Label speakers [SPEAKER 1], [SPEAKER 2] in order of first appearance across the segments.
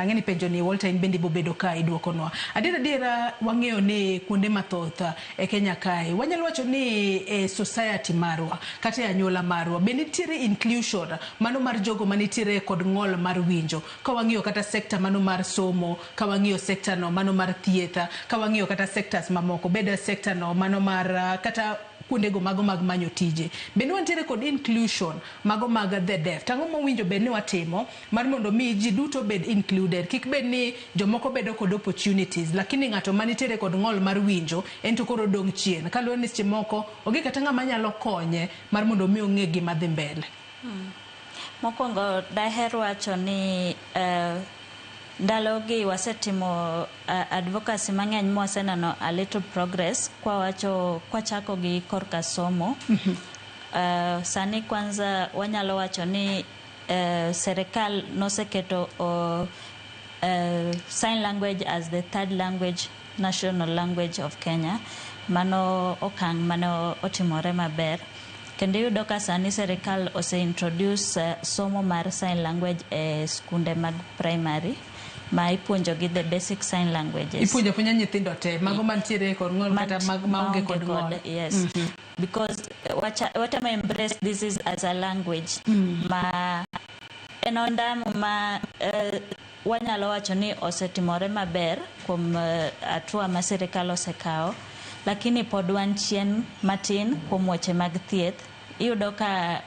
[SPEAKER 1] Ang'e ni penjo ni Walter in bende ibobedo ka iduokonwa. Adier adiera wang'eyo ni kuonde mathoth e Kenya kae wanyalo wacho ni e society marwa kata e anyuola marwa be nitiere inclusion mano mar jogo manitiere kod ng'ol mar winjo. Ka wang'iyo kata sector mano mar somo, ka wang'iyo sector no mano mar thieth, ka wang'iyo kata sectors mamoko bed sector no mano mar kata kuondego mago mag manyo tije. Bende wantiere kod inclusion mago mag the deaf. To ang'o mowinjo bed ni watimo mar mondo mi ji duto bed included. Kik bed ni jomoko bedo kod opportunities lakini ng'ato manitiere kod ng'ol mar winjo en to koro odong' chien. Kaluwore ni seche moko onge kata ng'ama nyalo konye mar mondo mi ong'e gima dhi mbele.
[SPEAKER 2] Mokwongo daher wacho ni ndalogi wasetimo advocacy mang'eny mwaseneno a little progress kwawacho kwachako gi korka somo. Sani kwanza wanyalo wacho ni serikal noseketo sign language as the third language, national language of Kenya. Mano okang' mane otimore maber. Kendo iyudo ka sani serikal ose introduce somo mar sign language e skunde mag primary ma ipuonjo gi the basic sign languages.
[SPEAKER 1] Ipuonjo apuonja nyithindo te mago mantiere kod ng'ol kata maonge kod ng'ol.
[SPEAKER 2] Yes. Because watemo embrace this is as a language ma en ondamo ma wanyalo wacho ni osetimore maber kuom hatua ma sirikal osekawo, lakini pod wan chien matin kuom weche mag thieth. Iyudo ka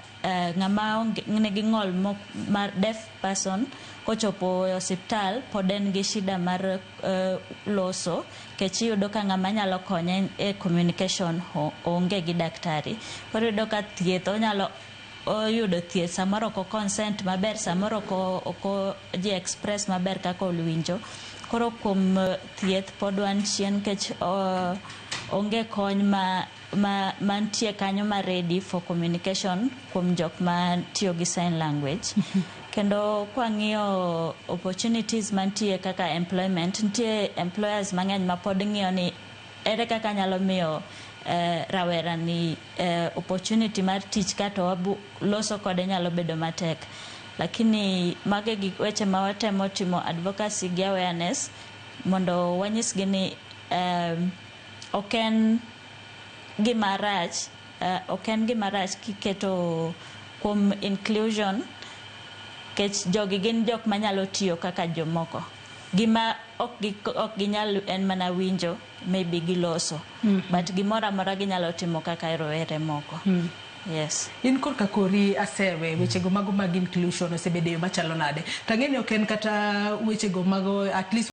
[SPEAKER 2] ng'ama nigi ng'ol mar deaf person kochopo e osiptal pod en gi shida mar loso, nikech iyudo ka ng'ama nyalo konye e communication onge gi daktari. Koro iyudo ka thieth onyalo oyudo thieth, samoro ok o consent maber, samoro ok ji express maber kaka owinjo. Koro kuom thieth pod wan chien nikech onge kony ma mantie kanyo ma ready for communication kuom jok ma tiyo gi sign language. Kendo kwang'iyo opportunities mantie kaka employment, nitie employers mang'eny ma pod ng'iyo ni ere kaka nyalo miyo rawera ni opportunity mar tich kato wabu loso kode nyalo bedo matek. Lakini mago e gik weche ma watemo timo advocacy gi awareness mondo wanyisgi ni ok en gima rach, ok en gima rach kiketo kuom inclusion nikech jogi gin jok manyalo tiyo kaka jomoko. Gima ok ginyal en mana winjo, maybe giloso. But gimoro amora ginyalo timo kaka rowere moko. Yes.
[SPEAKER 1] In korka kori asewe wechego mago mag inclusion osebedo e yo machalo nade? To ang'e ni ok en kata wechego mago at least.